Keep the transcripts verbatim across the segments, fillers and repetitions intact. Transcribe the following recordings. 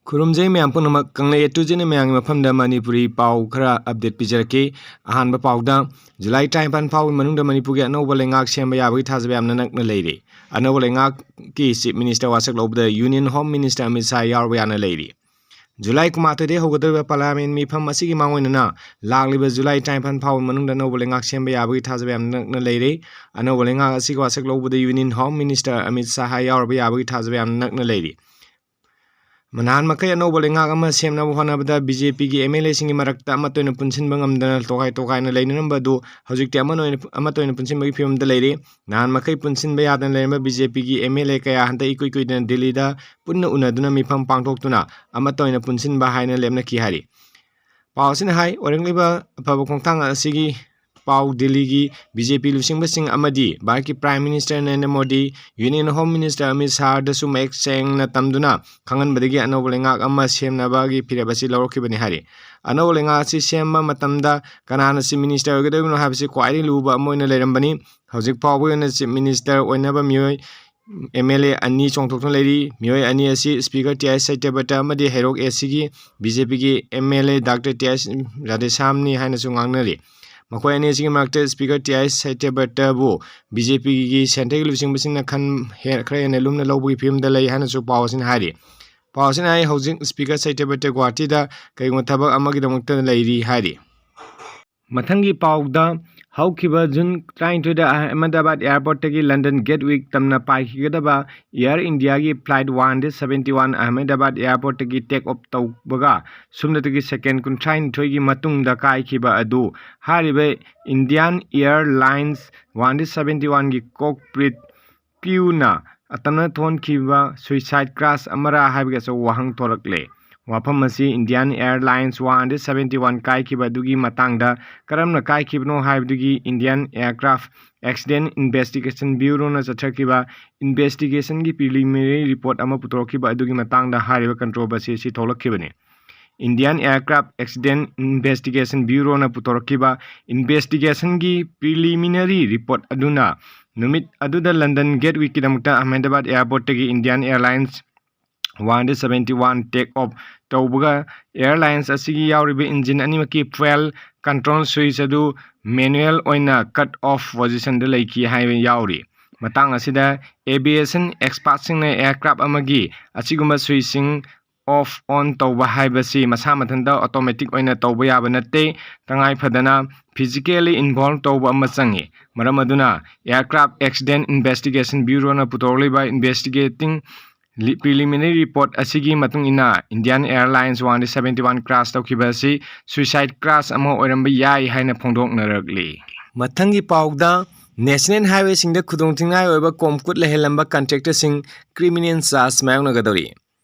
ꯈꯨꯔꯨꯝꯖꯩ ꯃꯌꯥꯝ ꯄꯨꯝꯅꯃꯛ꯫ ꯀꯪꯂꯩ ꯑꯦ ꯇꯨ ꯖꯦꯠꯅ ꯃꯌꯥꯝꯒꯤ ꯃꯐꯝꯗ ꯃꯅꯤꯄꯨꯔꯤ ꯄꯥꯎ ꯈꯔ update ꯄꯤꯖꯔꯛꯀꯦ꯫ ꯑꯍꯥꯟꯕ ꯄꯥꯎꯗ, ꯖꯨꯂꯥꯏ ꯇꯔꯥꯅꯤꯄꯥꯟ ꯐꯥꯎꯕꯒꯤ ꯃꯅꯨꯡꯗ ꯃꯅꯤꯄꯨꯔꯒꯤ ꯑꯅꯧꯕ ꯂꯩꯉꯥꯛ ꯁꯦꯝꯕ ꯌꯥꯕꯒꯤ ꯊꯥꯖꯕ ꯌꯥꯝꯅ ꯅꯛꯅ ꯂꯩꯔꯦ꯫ ꯑꯅꯧꯕ ꯂꯩꯉꯥꯛꯀꯤ Chief Minister ꯋꯥꯁꯛ ꯂꯧꯕꯗ Union Home Minister Amit Shah ꯌꯥꯎꯔꯕ ꯌꯥꯅ ꯂꯩꯔꯤ꯫ ꯖꯨꯂꯥꯏ ꯀꯨꯟꯃꯥꯊꯣꯏꯗꯒꯤ ꯍꯧꯒꯗꯧꯔꯤꯕ Parliament ꯃꯤꯐꯝ ꯑꯁꯤꯒꯤ ꯃꯥꯡꯑꯣꯏꯅꯅ ꯂꯥꯛꯂꯤꯕ ꯖꯨꯂꯥꯏ ꯇꯔꯥꯅꯤꯄꯥꯟ ꯐꯥꯎꯕꯒꯤ ꯃꯅꯨꯡꯗ ꯑꯅꯧꯕ ꯂꯩꯉꯥꯛ ꯁꯦꯝꯕ ꯌꯥꯕꯒꯤ ꯊꯥꯖꯕ ꯌꯥꯝꯅ ꯅꯛꯅ ꯂꯩꯔꯦ꯫ ꯑꯅꯧꯕ ꯂꯩꯉꯥꯛ ꯑꯁꯤꯒꯤ ꯋꯥꯁꯛ ꯂꯧꯕꯗ Union Home Minister Amit Shah ꯌꯥꯎꯔꯕ ꯌꯥꯕꯒꯤ ꯊꯥꯖꯕ ꯌꯥꯝꯅ ꯅꯛꯅ ꯂꯩꯔꯤ꯫ ꯅꯍꯥꯟ ꯃꯈꯩ ꯑꯅꯧꯕ ꯂꯩꯉꯥꯛ ꯑꯃ ꯁꯦꯝꯅꯕ ꯍꯣꯠꯅꯕꯗ BJPꯒꯤ MLAꯁꯤꯡꯒꯤ ꯃꯔꯛꯇ ꯑꯃꯠꯇ ꯑꯣꯏꯅ ꯄꯨꯟꯁꯤꯟꯕ ꯉꯝꯗꯅ ꯇꯣꯈꯥꯏ ꯇꯣꯈꯥꯏꯅ ꯂꯩꯅꯔꯝꯕ ꯑꯗꯨ ꯍꯧꯖꯤꯛꯇꯤ ꯑꯃꯠꯇ ꯑꯣꯏꯅ, ꯑꯃꯠꯇ ꯑꯣꯏꯅ ꯄꯨꯟꯁꯤꯟꯕꯒꯤ ꯐꯤꯕꯝꯗ ꯂꯩꯔꯦ꯫ ꯅꯍꯥꯟ ꯃꯈꯩ ꯄꯨꯟꯁꯤꯟꯕ ꯌꯥꯗꯅ ꯂꯩꯔꯝꯕ BJPꯒꯤ MLA ꯀꯌꯥ ꯍꯟꯗꯛ ꯏꯀꯨꯏ ꯀꯨꯏꯗꯅ ꯗꯤꯜꯂꯤꯗ ꯄꯨꯟꯅ ꯎꯅꯗꯨꯅ ꯃꯤꯐꯝ ꯄꯥꯡꯊꯣꯛꯇꯨꯅ ꯑꯃꯠꯇ ꯑꯣꯏꯅ ꯄꯨꯟꯁꯤꯟꯕ ꯍꯥꯏꯅ ꯂꯦꯞꯅꯈꯤ ꯍꯥꯏꯔꯤ꯫ ꯄꯥꯎ ꯑꯁꯤꯅ ꯍꯥꯏ, ꯑꯣꯏꯔꯛꯂꯤꯕ ꯑꯐꯕ ꯈꯣꯡꯊꯥꯡ ꯑꯁꯤꯒꯤ ꯄꯥꯎ ꯗꯤꯜꯂꯤꯒꯤ BJP ꯂꯨꯆꯤꯡꯕꯁꯤꯡ ꯑꯃꯗꯤ ꯚꯥꯔꯠꯀꯤ Prime Minister Narendra Modi, Union Home Minister Amit ꯁꯥꯍꯗꯁꯨ ꯃꯌꯦꯛ ꯁꯦꯡꯅ ꯇꯝꯗꯨꯅ ꯈꯪꯍꯟꯕꯗꯒꯤ ꯑꯅꯧꯕ ꯂꯩꯉꯥꯛ ꯑꯃ ꯁꯦꯝꯅꯕꯒꯤ ꯐꯤꯔꯦꯞ ꯑꯁꯤ ꯂꯧꯔꯛꯈꯤꯕꯅꯤ ꯍꯥꯏꯔꯤ꯫ ꯑꯅꯧꯕ ꯂꯩꯉꯥꯛ ꯑꯁꯤ ꯁꯦꯝꯕ ꯃꯇꯝꯗ ꯀꯅꯥꯅ Chief Minister ꯑꯣꯏꯒꯗꯧꯔꯤꯕꯅꯣ ꯍꯥꯏꯕꯁꯤ ꯈ꯭ꯋꯥꯏꯗꯒꯤ ꯂꯨꯕ ꯑꯃ ꯑꯣꯏꯅ ꯂꯩꯔꯝꯕꯅꯤ꯫ ꯍꯧꯖꯤꯛ ꯐꯥꯎꯕꯒꯤ ꯑꯣꯏꯅ Chief Minister ꯑꯣꯏꯅꯕ ꯃꯤꯑꯣꯏ MLA ꯑꯅꯤ ꯆꯣꯡꯊꯣꯛꯇꯨꯅ ꯂꯩꯔꯤ꯫ ꯃꯤꯑꯣꯏ ꯑꯅꯤ ꯑꯁꯤ Speaker ꯇꯤ ꯑꯥꯏ ꯁꯇ꯭ꯌꯕ꯭ꯔꯇ ꯑꯃꯗꯤ ꯍꯩꯔꯣꯛ ACꯒꯤ BJPꯒꯤ MLA Doctor ꯇꯤ ꯑꯥꯏ ꯔꯥꯙꯦꯁ꯭ꯌꯥꯝꯅꯤ ꯍꯥꯏꯅꯁꯨ ꯉꯥꯡꯅꯔꯤ꯫ ꯃꯈꯣꯏ ꯑꯅꯤ ꯑꯁꯤꯒꯤ ꯃꯔꯛꯇ Speaker ꯇꯤ ꯑꯥꯏ ꯁꯇ꯭ꯌꯕ꯭ꯔꯇꯕꯨ BJPꯒꯤ centreꯒꯤ ꯂꯨꯆꯤꯡꯕꯁꯤꯡꯅ ꯈꯟ-, ꯍꯦ-, ꯈꯔ ꯍꯦꯟꯅ ꯂꯨꯝꯅ ꯂꯧꯕꯒꯤ ꯐꯤꯕꯝꯗ ꯂꯩ ꯍꯥꯏꯅꯁꯨ ꯄꯥꯎ ꯑꯁꯤꯅ ꯍꯥꯏꯔꯤ꯫ ꯄꯥꯎ ꯑꯁꯤꯅ ꯍꯥꯏ, ꯍꯧꯖꯤꯛ Speaker ꯁꯇ꯭ꯌꯕ꯭ꯔꯇ ꯒꯨꯋꯥꯍꯥꯇꯤꯗ ꯀꯔꯤꯒꯨꯝꯕ ꯊꯕꯛ ꯑꯃꯒꯤꯗꯃꯛꯇ ꯂꯩꯔꯤ ꯍꯥꯏꯔꯤ꯫ ꯃꯊꯪꯒꯤ ꯄꯥꯎꯗ, ꯍꯧꯈꯤꯕ ꯖꯨꯟ ꯇꯔꯥꯅꯤꯊꯣꯏꯗ ꯑꯍꯃꯗꯥꯕꯥꯗ airportꯇꯒꯤ London Gatwick ꯇꯝꯅ ꯄꯥꯏꯈꯤꯒꯗꯕ Air Indiaꯒꯤ flight one hundred seventy one Ahmedabad airportꯇꯒꯤ take off ꯇꯧꯕꯒ ꯁꯨꯞꯅꯇꯒꯤ second ꯀꯨꯟꯊ꯭ꯔꯥꯅꯤꯊꯣꯏꯒꯤ ꯃꯇꯨꯡꯗ ꯀꯥꯏꯈꯤꯕ ꯑꯗꯨ ꯍꯥꯏꯔꯤꯕ Indian Airlines one hundred seventy oneꯒꯤ cockpit crewꯅ ꯑꯇꯝꯅ ꯊꯣꯛꯍꯟꯈꯤꯕ suicide crash ꯑꯃꯔꯥ ꯍꯥꯏꯕꯒꯤ ꯑꯆꯧꯕ ꯋꯥꯍꯪ ꯊꯣꯛꯂꯛꯂꯦ꯫ ꯋꯥꯐꯝ ꯑꯁꯤ Indian Airlines one hundred seventy one ꯀꯥꯏꯈꯤꯕ ꯑꯗꯨꯒꯤ ꯃꯇꯥꯡꯗ ꯀꯔꯝꯅ ꯀꯥꯏꯈꯤꯕꯅꯣ ꯍꯥꯏꯕꯗꯨꯒꯤ Indian Aircraft Accident Investigation Bureauꯅ ꯆꯠꯊꯈꯤꯕ investigationꯒꯤ preliminary report ꯑꯃ ꯄꯨꯊꯣꯔꯛꯈꯤꯕ ꯑꯗꯨꯒꯤ ꯃꯇꯥꯡꯗ ꯍꯥꯏꯔꯤꯕ controversy ꯑꯁꯤ ꯊꯣꯛꯂꯛꯈꯤꯕꯅꯤ꯫ Indian Aircraft Accident Investigation Bureauꯅ ꯄꯨꯊꯣꯔꯛꯈꯤꯕ investigationꯒꯤ preliminary report ꯑꯗꯨꯅ ꯅꯨꯃꯤꯠ ꯑꯗꯨꯗ London Gatwickꯀꯤꯗꯃꯛꯇ Ahmedabad airportꯇꯒꯤ Indian Airlines one hundred seventy one take off ꯇꯧꯕꯒ airlines ꯑꯁꯤꯒꯤ ꯌꯥꯎꯔꯤꯕ engine ꯑꯅꯤꯃꯛꯀꯤ fuel control switch ꯑꯗꯨ manual ꯑꯣꯏꯅ cut off positionꯗ ꯂꯩꯈꯤ ꯍꯥꯏꯕ ꯌꯥꯎꯔꯤ꯫ ꯃꯇꯥꯡ ꯑꯁꯤꯗ aviation expertꯁꯤꯡꯅ aircraft ꯑꯃꯒꯤ ꯑꯁꯤꯒꯨꯝꯕ switchꯁꯤꯡ off on ꯇꯧꯕ ꯍꯥꯏꯕꯁꯤ ꯃꯁꯥ ꯃꯊꯟꯇ automatic ꯑꯣꯏꯅ ꯇꯧꯕ ꯌꯥꯕ ꯅꯠꯇꯦ꯫ ꯇꯉꯥꯏ ꯐꯗꯅ physically involve ꯇꯧꯕ ꯑꯃ ꯆꯪꯏ꯫ ꯃꯔꯝ ꯑꯗꯨꯅ aircraft accident investigation bureauꯅ ꯄꯨꯊꯣꯛꯂꯤꯕ investigating preliminary report ꯑꯁꯤꯒꯤ ꯃꯇꯨꯡ ꯏꯟꯅ Indian Airlines one hundred seventy one crash ꯇꯧꯈꯤꯕ ꯑꯁꯤ suicide crash ꯑꯃ ꯑꯣꯏꯔꯝꯕ ꯌꯥꯏ ꯍꯥꯏꯅ ꯐꯣꯡꯗꯣꯛꯅꯔꯛꯂꯤ꯫ ꯃꯊꯪꯒꯤ ꯄꯥꯎꯗ national highwayꯁꯤꯡꯗ ꯈꯨꯗꯣꯡꯊꯤꯅꯤꯡꯉꯥꯏ ꯑꯣꯏꯕ ꯀꯣꯝꯀꯨꯠ ꯂꯩꯍꯜꯂꯝꯕ contractorꯁꯤꯡ criminal charge ꯃꯥꯌꯣꯛꯅꯒꯗꯧꯔꯤ꯫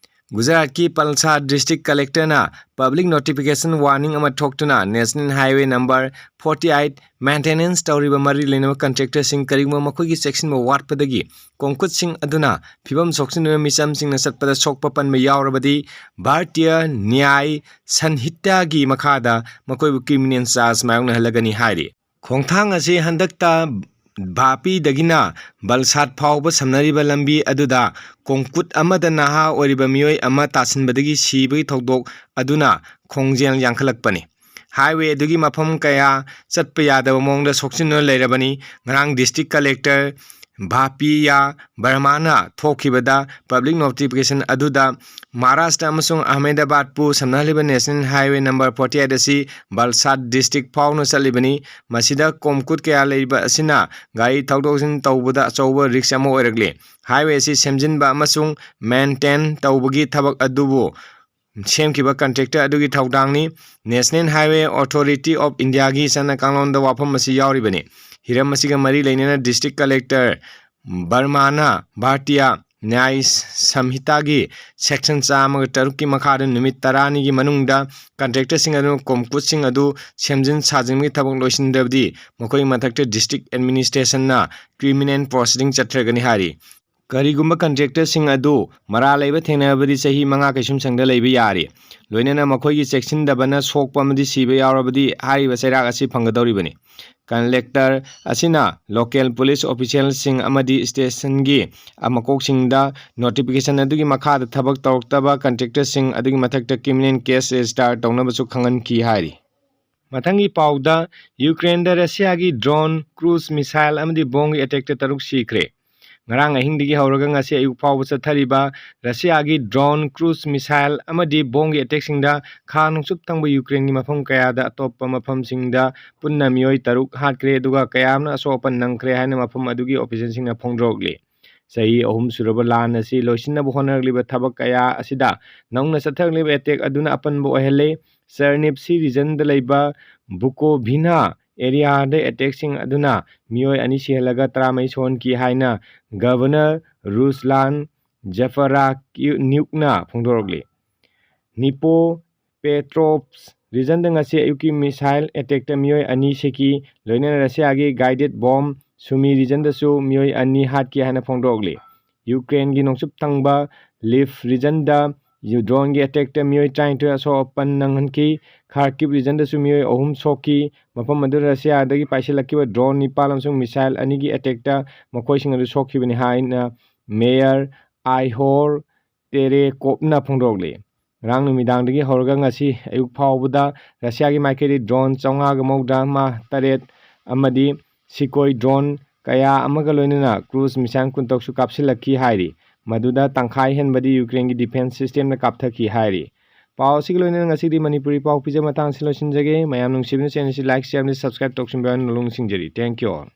ꯒꯨꯖꯔꯥꯠꯀꯤ ꯄꯜꯁꯥꯗ district collectorꯅ public notification warning ꯑꯃ ꯊꯣꯛꯇꯨꯅ national highway number forty eight maintenance ꯇꯧꯔꯤꯕ ꯃꯔꯤ ꯂꯩꯅꯕ contractorꯁꯤꯡ ꯀꯔꯤꯒꯨꯝꯕ ꯃꯈꯣꯏꯒꯤ ꯆꯦꯛꯁꯤꯟꯕ ꯋꯥꯠꯄꯗꯒꯤ ꯀꯣꯝꯀꯨꯠꯁꯤꯡ ꯑꯗꯨꯅ ꯐꯤꯕꯝ ꯁꯣꯛꯆꯤꯟꯗꯨꯅ ꯃꯤꯆꯝꯁꯤꯡꯅ ꯆꯠꯄꯗ ꯁꯣꯛꯄ ꯄꯟꯕ ꯌꯥꯎꯔꯕꯗꯤ ꯚꯥꯔꯇꯤꯌ ꯅ꯭ꯌꯥꯌ ꯁꯟꯍꯤꯇꯥꯒꯤ ꯃꯈꯥꯗ ꯃꯈꯣꯏꯕꯨ criminal charge ꯃꯥꯌꯣꯛꯅꯍꯜꯂꯒꯅꯤ ꯍꯥꯏꯔꯤ꯫ ꯈꯣꯡꯊꯥꯡ ꯑꯁꯤ ꯍꯟꯗꯛꯇ ꯚꯥꯄꯤꯗꯒꯤꯅ ꯕꯜꯁꯥꯠ ꯐꯥꯎꯕ ꯁꯝꯅꯔꯤꯕ ꯂꯝꯕꯤ ꯑꯗꯨꯗ ꯀꯣꯝꯀꯨꯠ ꯑꯃꯗ ꯅꯍꯥ ꯑꯣꯏꯔꯤꯕ ꯃꯤꯑꯣꯏ ꯑꯃ ꯇꯥꯁꯤꯟꯕꯗꯒꯤ ꯁꯤꯕꯒꯤ ꯊꯧꯗꯣꯛ ꯑꯗꯨꯅ ꯈꯣꯡꯖꯦꯜ ꯌꯥꯡꯈꯠꯂꯛꯄꯅꯤ꯫ Highway ꯑꯗꯨꯒꯤ ꯃꯐꯝ ꯀꯌꯥ ꯆꯠꯄ ꯌꯥꯗꯕ ꯃꯑꯣꯡꯗ ꯁꯣꯛꯆꯤꯟꯗꯨꯅ ꯂꯩꯔꯕꯅꯤ꯫ ꯉꯔꯥꯡ district collector ꯚꯥꯄꯤꯌꯥ ꯕꯔꯃꯥꯅ ꯊꯣꯛꯈꯤꯕꯗ public notification ꯑꯗꯨꯗ ꯃꯍꯥꯔꯥꯁꯇ꯭ꯔ ꯑꯃꯁꯨꯡ ꯑꯍꯃꯦꯗꯕꯥꯗꯄꯨ ꯁꯝꯅꯍꯜꯂꯤꯕ national highway number forty eight ꯑꯁꯤ ꯕꯜꯁꯥꯠ district ꯐꯥꯎꯅ ꯆꯠꯂꯤꯕꯅꯤ꯫ ꯃꯁꯤꯗ ꯀꯣꯝꯀꯨꯠ ꯀꯌꯥ ꯂꯩꯕ ꯑꯁꯤꯅ ꯒꯥꯔꯤ ꯊꯧꯗꯣꯛ ꯊꯧꯖꯤꯟ ꯇꯧꯕꯗ ꯑꯆꯧꯕ risk ꯑꯃ ꯑꯣꯏꯔꯛꯂꯤ꯫ Highway ꯑꯁꯤ ꯁꯦꯝꯖꯤꯟꯕ ꯑꯃꯁꯨꯡ maintain ꯇꯧꯕꯒꯤ ꯊꯕꯛ ꯑꯗꯨꯕꯨ ꯁꯦꯝꯈꯤꯕ contractor ꯑꯗꯨꯒꯤ ꯊꯧꯗꯥꯡꯅꯤ꯫ National Highway Authority of Indiaꯒꯤ ꯆꯠꯅ ꯀꯥꯡꯂꯣꯟꯗ ꯋꯥꯐꯝ ꯑꯁꯤ ꯌꯥꯎꯔꯤꯕꯅꯤ꯫ ꯍꯤꯔꯝ ꯑꯁꯤꯒ ꯃꯔꯤ ꯂꯩꯅꯅ district collector ꯕꯔꯃꯥꯅ ꯚꯥꯔꯇꯤꯌ ꯅ꯭ꯌꯥꯌ ꯁꯝꯍꯤꯇꯥꯒꯤ section ꯆꯥꯝꯃꯒ ꯇꯔꯨꯛꯀꯤ ꯃꯈꯥꯗ ꯅꯨꯃꯤꯠ ꯇꯔꯥꯅꯤꯒꯤ ꯃꯅꯨꯡꯗ contractorꯁꯤꯡ ꯑꯗꯨ ꯀꯣꯝꯀꯨꯠꯁꯤꯡ ꯑꯗꯨ ꯁꯦꯝꯖꯤꯟ ꯁꯥꯖꯤꯟꯕꯒꯤ ꯊꯕꯛ ꯂꯣꯏꯁꯤꯟꯗ꯭ꯔꯕꯗꯤ ꯃꯈꯣꯏꯒꯤ ꯃꯊꯛꯇ district administrationꯅ criminal proceeding ꯆꯠꯊꯔꯒꯅꯤ ꯍꯥꯏꯔꯤ꯫ ꯀꯔꯤꯒꯨꯝꯕ ꯀꯟꯇ꯭ꯔꯦꯛꯇꯔꯁꯤꯡ ꯑꯗꯨ ꯃꯔꯥꯜ ꯂꯩꯕ ꯊꯦꯡꯅꯔꯕꯗꯤ ꯆꯍꯤ ꯃꯉꯥ ꯀꯩꯁꯨꯝꯁꯪꯗ ꯂꯩꯕ ꯌꯥꯔꯤ꯫ ꯂꯣꯏꯅꯅ ꯃꯈꯣꯏꯒꯤ ꯆꯦꯛꯁꯤꯟꯗꯕꯅ ꯁꯣꯛꯄ ꯑꯃꯗꯤ ꯁꯤꯕ ꯌꯥꯎꯔꯕꯗꯤ ꯍꯥꯏꯔꯤꯕ ꯆꯩꯔꯥꯛ ꯑꯁꯤ ꯐꯪꯒꯗꯧꯔꯤꯕꯅꯤ꯫ ꯀꯟꯇ꯭ꯔꯦꯛꯇꯔ ꯑꯁꯤꯅ ꯂꯣꯀꯦꯜ ꯄꯨꯂꯤꯁ ꯑꯣꯐꯤꯁꯤꯌꯦꯜꯁꯤꯡ ꯑꯃꯗꯤ ꯁ꯭ꯇꯦꯁꯟꯒꯤ ꯃꯀꯣꯛꯁꯤꯡꯗ ꯅꯣꯇꯤꯐꯤꯀꯦꯁꯟ ꯑꯗꯨꯒꯤ ꯃꯈꯥꯗ ꯊꯕꯛ ꯇꯧꯔꯛꯇꯕ ꯀꯟꯇ꯭ꯔꯦꯛꯇꯔꯁꯤꯡ ꯑꯗꯨꯒꯤ ꯃꯊꯛꯇ ꯀ꯭ꯔꯤꯃꯤꯅꯦꯜ ꯀꯦꯁ ꯔꯦꯖꯤꯁꯇꯥꯔ ꯇꯧꯅꯕꯁꯨ ꯈꯪꯍꯟꯈꯤ ꯍꯥꯏꯔꯤ꯫ ꯃꯊꯪꯒꯤ ꯄꯥꯎꯗ, ꯌꯨꯀ꯭ꯔꯦꯟꯗ ꯔꯁꯤꯌꯥꯒꯤ ꯗ꯭ꯔꯣꯟ, ꯀ꯭ꯔꯨꯖ ꯃꯤꯁꯥꯏꯜ ꯑꯃꯗꯤ ꯕꯣꯝꯒꯤ ꯑꯦꯇꯦꯛꯇ ꯇꯔꯨꯛ ꯁꯤꯈ꯭ꯔꯦ꯫ ꯉꯔꯥꯡ ꯑꯍꯤꯡꯗꯒꯤ ꯍꯧꯔꯒ ꯉꯁꯤ ꯑꯌꯨꯛ ꯐꯥꯎꯕ ꯆꯠꯊꯔꯤꯕ ꯔꯁꯤꯌꯥꯒꯤ ꯗ꯭ꯔꯣꯟ, ꯀ꯭ꯔꯨꯖ ꯃꯤꯁꯥꯏꯜ ꯑꯃꯗꯤ ꯕꯣꯝꯒꯤ ꯑꯦꯇꯦꯛꯁꯤꯡꯗ ꯈꯥ ꯅꯣꯡꯆꯨꯞ ꯊꯪꯕ ꯌꯨꯀ꯭ꯔꯦꯟꯒꯤ ꯃꯐꯝ ꯀꯌꯥꯗ ꯑꯇꯣꯞꯄ ꯃꯐꯝꯁꯤꯡꯗ ꯄꯨꯟꯅ ꯃꯤꯑꯣꯏ ꯇꯔꯨꯛ ꯍꯥꯠꯈ꯭ꯔꯦ, ꯑꯗꯨꯒ ꯀꯌꯥ ꯑꯃꯅ ꯑꯁꯣꯛ ꯑꯄꯟ ꯅꯪꯈ꯭ꯔꯦ ꯍꯥꯏꯅ ꯃꯐꯝ ꯑꯗꯨꯒꯤ ꯑꯣꯐꯤꯁꯤꯌꯦꯜꯁꯤꯡꯅ ꯐꯣꯡꯗꯣꯔꯛꯂꯤ꯫ ꯆꯍꯤ ꯑꯍꯨꯝ ꯁꯨꯔꯕ ꯂꯥꯟ ꯑꯁꯤ ꯂꯣꯏꯁꯤꯟꯅꯕ ꯍꯣꯠꯅꯔꯛꯂꯤꯕ ꯊꯕꯛ ꯀꯌꯥ ꯑꯁꯤꯗ ꯅꯧꯅ ꯆꯠꯊꯔꯛꯂꯤꯕ ꯑꯦꯇꯦꯛ ꯑꯗꯨꯅ ꯑꯄꯟꯕ ꯑꯣꯏꯍꯜꯂꯦ꯫ ꯆꯔꯅꯤꯞꯁꯤ ꯔꯤꯖꯟꯗ ꯂꯩꯕ ꯕꯨꯀꯣꯚꯤꯅꯥ ꯑꯦꯔꯤꯌꯥꯗ ꯑꯦꯇꯦꯛꯁꯤꯡ ꯑꯗꯨꯅ ꯃꯤꯑꯣꯏ ꯑꯅꯤ ꯁꯤꯍꯜꯂꯒ ꯇꯔꯥꯃꯔꯤ ꯁꯣꯛꯍꯟꯈꯤ ꯍꯥꯏꯅ ꯒꯚꯔꯅꯔ ꯔꯨꯁꯂꯥꯟ ꯖꯦꯐꯔꯥꯀ꯭ꯌꯨꯅ꯭ꯌꯨꯛꯅ ꯐꯣꯡꯗꯣꯔꯛꯂꯤ꯫ ꯅꯤꯄꯣ ꯄꯦꯇ꯭ꯔꯣꯞꯁ ꯔꯤꯖꯟꯗ ꯉꯁꯤ ꯑꯌꯨꯛꯀꯤ ꯃꯤꯁꯥꯏꯜ ꯑꯦꯇꯦꯛꯇ ꯃꯤꯑꯣꯏ ꯑꯅꯤ ꯁꯤꯈꯤ, ꯂꯣꯏꯅꯅ ꯔꯁꯤꯌꯥꯒꯤ ꯒꯥꯏꯗꯦꯠ ꯕꯣꯝ ꯁꯨꯃꯤ ꯔꯤꯖꯟꯗꯁꯨ ꯃꯤꯑꯣꯏ ꯑꯅꯤ ꯍꯥꯠꯈꯤ ꯍꯥꯏꯅ ꯐꯣꯡꯗꯣꯛꯂꯤ꯫ ꯌꯨꯀ꯭ꯔꯦꯟꯒꯤ ꯅꯣꯡꯆꯨꯞ ꯊꯪꯕ ꯂꯤꯐ ꯔꯤꯖꯟꯗ ꯗ꯭ꯔꯣꯟꯒꯤ ꯑꯦꯇꯦꯛꯇ ꯃꯤꯑꯣꯏ ꯇꯔꯥꯅꯤꯊꯣꯏ ꯑꯁꯣꯛ ꯑꯄꯟ ꯅꯪꯍꯟꯈꯤ꯫ ꯈꯥꯔꯀꯤꯞ ꯔꯤꯖꯟꯗꯁꯨ ꯃꯤꯑꯣꯏ ꯑꯍꯨꯝ ꯁꯣꯛꯈꯤ꯫ ꯃꯐꯝ ꯑꯗꯨꯗ ꯔꯁꯤꯌꯥꯗꯒꯤ ꯄꯥꯏꯁꯤꯜꯂꯛꯈꯤꯕ ꯗ꯭ꯔꯣꯟ ꯅꯤꯄꯥꯜ ꯑꯃꯁꯨꯡ ꯃꯤꯁꯥꯏꯜ ꯑꯅꯤꯒꯤ ꯑꯦꯇꯦꯛꯇ ꯃꯈꯣꯏꯁꯤꯡ ꯑꯗꯨ ꯁꯣꯛꯈꯤꯕꯅꯤ ꯍꯥꯏꯅ ꯃꯦꯌꯔ ꯑꯥꯏꯍꯣꯔ ꯇꯦꯔꯦꯀꯣꯞꯅ ꯐꯣꯡꯗꯣꯛꯂꯤ꯫ ꯉꯔꯥꯡ ꯅꯨꯃꯤꯗꯥꯡꯗꯒꯤ ꯍꯧꯔꯒ ꯉꯁꯤ ꯑꯌꯨꯛ ꯐꯥꯎꯕꯗ ꯔꯁꯤꯌꯥꯒꯤ ꯃꯥꯏꯀꯩꯗꯒꯤ ꯗ꯭ꯔꯣꯟ ꯆꯥꯝꯃꯉꯥꯒ ꯃꯧꯗ꯭ꯔꯥ ꯇꯔꯦꯠ ꯑꯃꯗꯤ ꯁꯤꯀꯣꯏ ꯗ꯭ꯔꯣꯟ ꯀꯌꯥ ꯑꯃꯒ ꯂꯣꯏꯅꯅ ꯀ꯭ꯔꯨꯖ ꯃꯤꯁꯥꯏꯜ ꯀꯨꯟꯇꯔꯨꯛꯁꯨ ꯀꯥꯞꯁꯤꯜꯂꯛꯈꯤ ꯍꯥꯏꯔꯤ꯫ ꯃꯗꯨꯗ ꯇꯪꯈꯥꯏ ꯍꯦꯟꯕꯗꯤ ꯌꯨꯀ꯭ꯔꯦꯟꯒꯤ ꯗꯤꯐꯦꯟꯁ ꯁꯤꯁꯇꯦꯝꯅ ꯀꯥꯞꯊꯈꯤ ꯍꯥꯏꯔꯤ꯫ ꯄꯥꯎ ꯑꯁꯤꯒ ꯂꯣꯏꯅꯅ ꯉꯁꯤꯗꯤ ꯃꯅꯤꯄꯨꯔꯤ ꯄꯥꯎ ꯄꯤꯖꯕ ꯃꯇꯥꯡꯁꯤ ꯂꯣꯏꯁꯤꯟꯖꯒꯦ꯫ ꯃꯌꯥꯝ ꯅꯨꯡꯁꯤꯕꯅ ꯆꯦꯅꯦꯜ ꯑꯁꯤ ꯂꯥꯏꯛ, ꯁꯤꯌꯥꯔ ꯑꯃꯗꯤ ꯁꯕꯁꯀ꯭ꯔꯥꯏꯕ ꯇꯧꯁꯤꯟꯕꯤꯌꯨ ꯍꯥꯏꯅ ꯅꯣꯂꯨꯛꯅ ꯅꯤꯡꯁꯤꯡꯖꯔꯤ꯫ Thank you all.